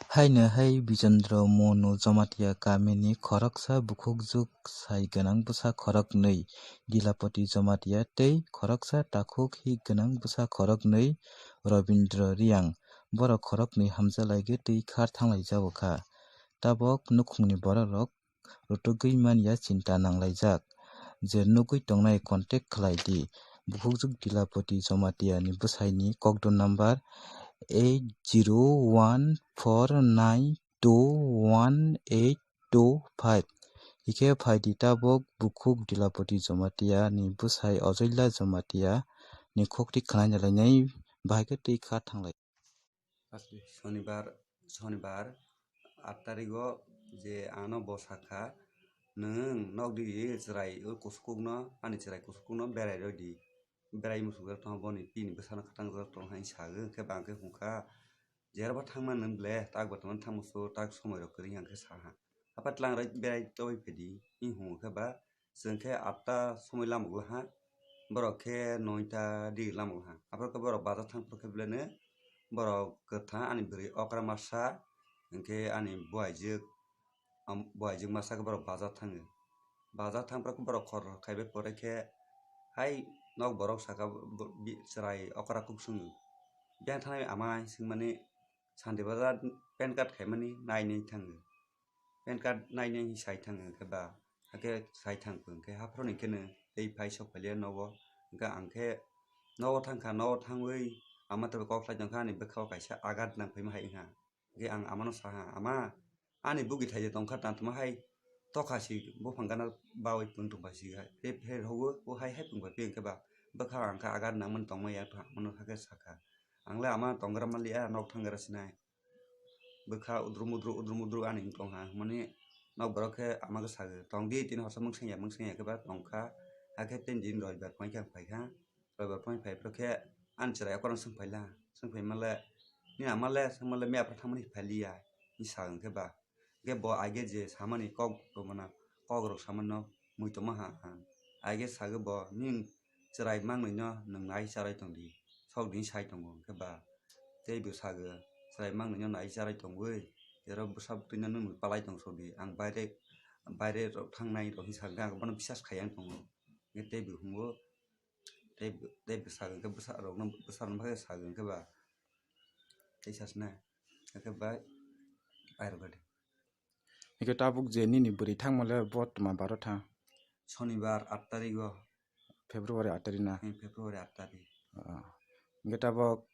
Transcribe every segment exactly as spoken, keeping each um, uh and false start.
Haino hai Bijendra Monu Jamatia kamini khoroksa bukhukjwk sai gwnang bwsa khoroknwi, Dilapati Jamatia tei khoroksa takhuk hi gwnang bwsa khoroknwi, Robindra Riang. Borok khoroknwi hamjalaigwi twi khar thanglaijago kha. Tabok nukhungni bororok rwtwgwi manya chinta nanglaijak. Je nugwi tongnai contact khlai di. Bukhukjwk Dilapati Jamatia ni bwsai ni kokdon number eight zero one four nine two one eight two five. Hikhe phai di tabok bukhuk Dilapati Jamatia ni bwsai Ojoila Jamatia ni khokti khwlai nalainai bahai khe twi kha thanglai. Asli. Sonibar, Sonibar, aat tarigo je ano bo sakha, "Nwng nok di chwrai o kusukukno, ani chwrai kusukukno berai rw di." Berai muchungjak tongma boni pini bwsano khatang jak tong hai sago, hwnkhe ba hwnkhe hwnkha, "Jerba thangma nwng ble, tak bo tongmani thangma so, tak somoi rok kwrwi," hwnkhe saha. Apa tlang rai berai tobwi phaidi, hwnwi hwngo khe ba, chwng khe atta somoi lama ulaha, borok khe noita digi lama ulaha. Aphuru khe borok bazar thang phuru khe belai no borok kwthang ani bwrwi okra masa, hwnkhe ani buaijwk, am, buaijwk masa khe borok bazar thango. Bazar thang phuru khe borok khor khaibai pore khe hai nok borok saka bo, bo, bi, chwrai okra kuk swngo. Biyang thanai amai swngmani, Sante bazar pan card khaimani nainai thango. Pan card nainai sai thango hwnkhe ba, hakhe sai thangkhe haphro ni kheno tei phai sok phalia nogo. Hwnkhe ang khe nogo thangkha, nogo thangwi ama tei kok khlai tongkha, ani bwkhao kaisa agat nang phaima hai wngkha. Hwnkhe ang amano saha, "Ama, ani bugi thaide tongkha tantama hai tokha si buphang gana bawi pung tongphai si hai, phe phe rw o hai hai pung bai phe," hwnkhe ba bwkhao ang khe agat nangmani tongmaya, amano hakhe sakha. Ang le ama tonggra manliya, nok thanggra sinai. Bwkha udrum udru, udrum udru ani wng tongkha. Hwnmani nok borok khe ama khe sago, "Tong di, tini horsa mungseng ya, mungseng ya," khe ba tongkha. Hakhe tei din roibar phai khe ang phaikha. Roibar phai phai phuru khe ani chwrai okra swng phaila. Swng phaima le, "Nini ama le?" swngma le, "Miya phra thangmani phailiya," hwnwi sa hwnkhe ba. Hwnkhe bo aige je samani kok rwmana, kok rok samani no muitonma ha ang. Aige sago bo, "Nini chwrai mangnwino nwng nai charai tongdi, sok din sai tongo," hwnkhe ba tei bo sago, "Chwrai mangnwino nai charai tongwi, ero bwsa bwtwino nwng palai tong sodi, ang baire, baire rok thangnai rok," hwnwi sakha, ang bono bisas khaiya wng tongo. Hwnkhe tei bo hwngo, tei bo, tei bwsa hwnkhe bwsa rokno, bwsa rokno bagwi sago hwnkhe ba tei sasna, hwnkhe bai, bai rok gadi. Hwnkhe tabuk je nini bwrwi thangma le bo tma baro thang? Sonibar aat tarik o. February aat tarik na? Hmm, February aat tarik. Ah. Hwnkhe tabuk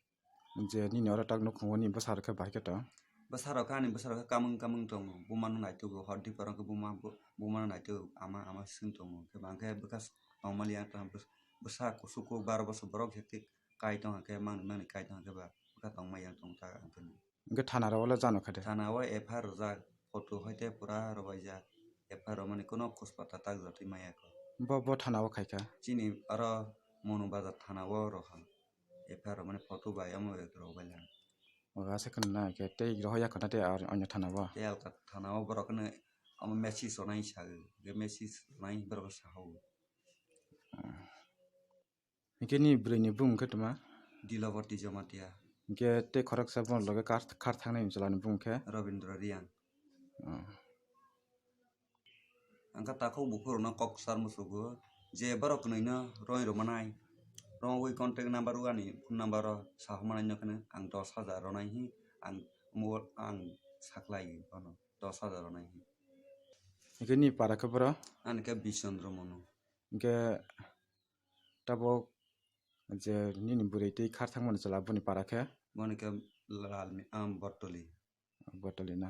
je nini oro tak nukhungo ni bwsa rok khe bahai khe tong? Bwsa rok khe ani bwsa rok khe kamung kamung tongo. Buma no naitugo, hor di porong khe buma bo-, buma no naitugo, ama, ama swng tongo. Hwnkhe ba hwnkhe bwkha tongmali ang tong bwsa, bwsa kusuku baro bosor borok hektik kai tong hwnkhe mangni mangni kai tong hwnkhe ba bwkha tongmaya tong ta ang khe. Hwnkhe thana rok le jano kha de? Thana o F I R rwjak, photo hai tei pura rwbaijak. F I R rwmani kuno khuspata tak jotwi maya kho. Bo, bo thana o khai kha? Chini aro Monu Bazar thana o rw kha. F I R rwmani photo bai omo rwbai lang. O asa khna na khe tei rohor ya khna tei ar onyo thana o? Tei alka thana o borok no omo message rwnai sa, ge message rwnai borok sa hao. Hwnkhe ni bwrwi ni bumung khe tma? Dilawati Jamatia. Hwnkhe tei khoroksa bono loge kar, kar thangnai chwla ni bumung khe? Rabindra Riang. Oh. Ang kha takhuk buphurukno kok sar musugo je borok kwnwino roi rwmanai. Rwui contact number o ani phone number o sahumanai no kheno ang dos hajar rwnai hi ang mobile ang saklai bono dos hajar rwnai hi. Hwnkhe ni para khe boro? Ani khe Bishondro Monu. Hwnkhe tabok je nini bwrwi tei khar thangmani chwla boni para khe? Boni khe Lalmi, am, Botoli. Botoli na.